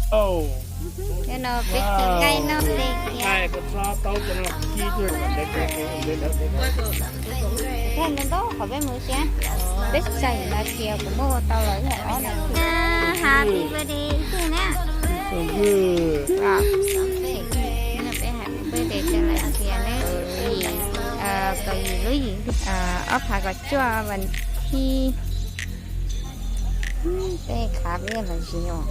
Ntawm no peb tsis nqaij noj li thiab. Ntau ntau qhov peb mus thiab. Peb xaim no tias kuv muaj ua tau los yog ob no. Happy birthday na. Peb happy birthday rau lawm tias neb yim, kaum yim lub yim, ob phav kaum cuaj vas thib. Tej khav peb los tsis yog.